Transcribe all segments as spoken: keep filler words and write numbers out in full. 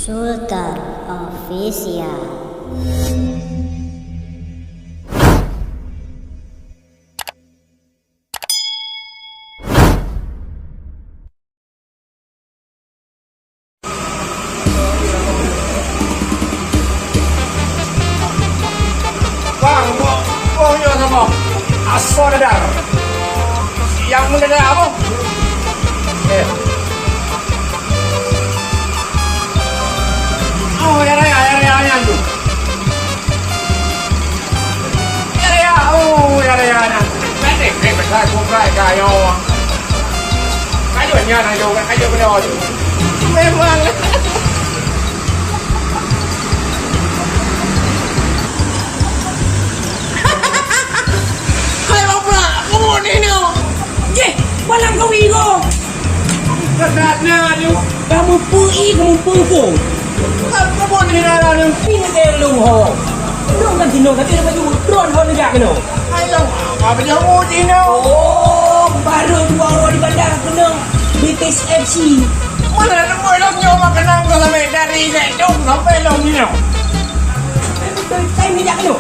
Sultan Official. Bang, boh, boh nyoe saboh. Asoe dadar. Nyang meudada apa? Eh. Oh, ya raya, ya raya, ya tu. Ya raya, oh, ya raya, ya. Nanti, eh, besar bukai kayu. Kayu ni, kayu, kayu benda tu. Memang. Hai, Bapa, kamu ni, ni. Jeh, malam kau ingat. Kedatnya ni. Kamu pui, kamu pungkung. Kamu ni, ni, ni. Pinggir lu, ho. Dong kan sino, tapi ada baju drone, ho, negak kena. Ayo, apa jauh sino? Oh, baru dua orang di bandar kena. Betis F C. Mana nemu ilong nyoe makanan kau sampai dari Zedong sampai ilong nyoe? Time ni jak kena.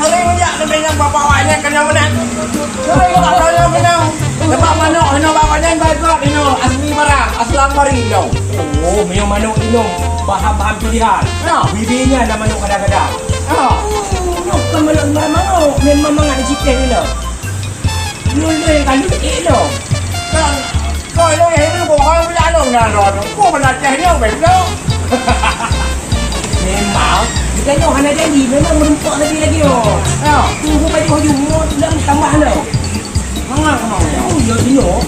Hari ni jak sampai yang bapak awak ni kena mana? Hari ni bapak awak ni kena. Sebab manok kena bapak ni baik ni asli barang, asli mari dong. Oh, memang manok ni dong. Bahan-bahan pilihan. Ya. Bibirnya ada manok kadang-kadang. Ya. Oh, bukan manok sembarang manok. Memang mangat di Citeng ni lah. Lôn lé ka lôn ék lom. Kan, kau lôn ék lôn, kau lôn jak lôn, nah, lôn. Kau pernah cah nyoe, bang, lôn. Memang, kita nyoe hana janji, memang meureumpok lagi, lagi, oh. Ha. Tunggu baju haju, nyoe lôn tambah lom. Mangat kau nyoe. Oh, ya, nyoe.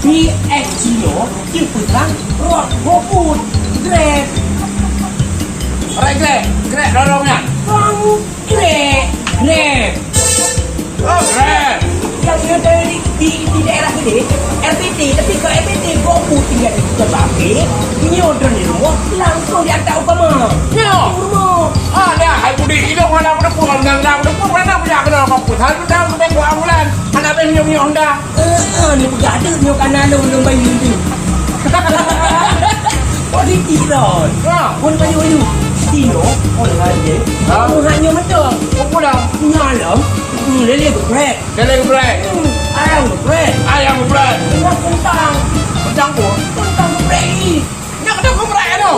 P X nyoe, cit peusang, rot, GoFood, Grab. Rot Grab, Grab dorong nyan. Bang, Grab, Grab. Oh, Grab. Yang ada di, di, di daerah sini, R P T, tapi ke R P T, GoFood tinggal di Kota Bangkit, ini order di rumah, langsung diantar ke rumah. Ya. Di rumah. Ah, dah, hai budi, ini mana aku depan, nang, nang, depan, mana punya kena apa pun. Satu tahun sampai dua bulan, anak bang nyoe, nyoe Honda. Eh, eh, ni peugah tu, nyoe kana lôn, lôn bayeue tu. Politik lôn. Ha. Pun bayeue tu. Tino, oh, lagi. Ha? Kamu hanya mentong. Apa dah? Nyalam, hmm, lele geprek. Lele geprek. Hmm, ayam geprek. Ayam geprek. Tengah kentang. Kentang apa? Kentang geprek ni. Nyak kentang geprek tu.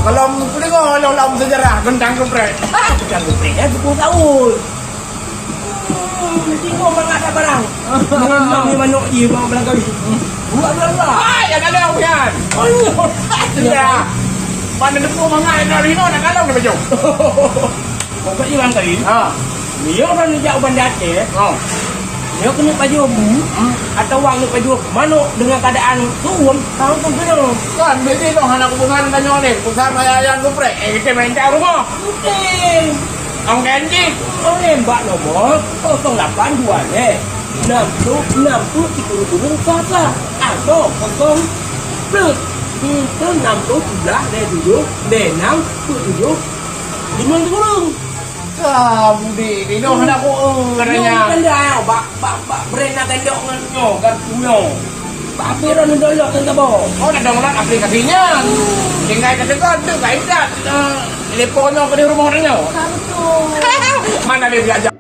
Kalau ku dengar dalam sejarah kentang geprek. Ah, kentang geprek, ya, sepuluh tahun. Hmm, tengok mangat dah barang. Mangat ni manok je, bang, belakang ni. Buat belakang. Hai, ada dah, Uyan. Oh, iya. Sudah. Mana depan mangat dah, Rino nak kalau dia baju. Pokok je, bang, tadi. Ha. Dia orang jak Banda Aceh. Ha. Dia kena baju abu, hmm, atawa kena baju manok dengan keadaan turun, langsung kena. Kan, bini tu anak keputusan tanya ni. Keputusan ayah yang geprek. Eh, kita main tak rumah. Betul. Ong Kenji. Ong nembak nomor kosong lapan dua lhèe enam puluh enam puluh tiga puluh tujuh kosong atau kosong plus enam puluh tujuh lhèe tujuh lhèe enam puluh tujuh lima puluh. Ka budi ni noh nak ku, eh, katanya. Nyoe kan dah, bak, bak, bak brand nak gendok ngon nyoe, garpu nyoe. Bak apa orang nak download kan tak boh? Oh, nak download aplikasinya. Tinggal ketekan tu, kaitan. Eh, telepon nyoe ke di rumah orang nyoe. Ka betul. Mana dia belajar?